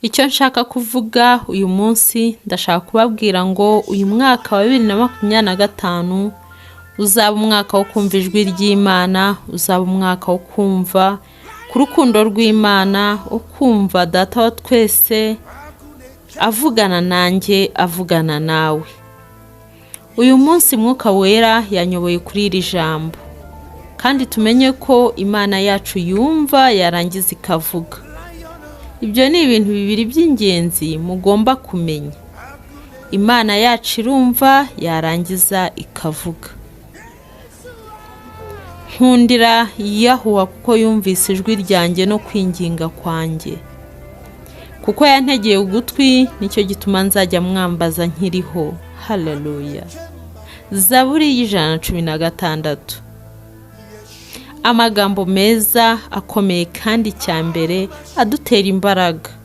Icyo nshaka kuvuga uyu munsi, ndashaka kubabwira ngo uyu mwaka wa 2025 uzaba umwaka wo kumva ijwi ry'Imana, uzaba umwaka wo kumva ku rukundo rw'Imana, wo kumva Data wa twese avugana nanjye, avugana nawe. Uyu munsi Mwuka Wera yanyoboye kuri iri jambo, kandi tumenye ko Imana yacu yumva yarangiza ikavuga. Ibyo ni ibintu bibiri by'ingenzi mugomba kumenya. Imana yacu irumva yarangiza ikavuga. Nkundira Yahuwa kuko yumvise ijwi ryanjye no kwinginga kwanjye, kuko yantegeye ugutwi, nicyo gituma nzajya mwambaza nkiriho. Haleluya. Zaburi y'116. Amagambo meza akomeye kandi cyambere adutera imbaraga.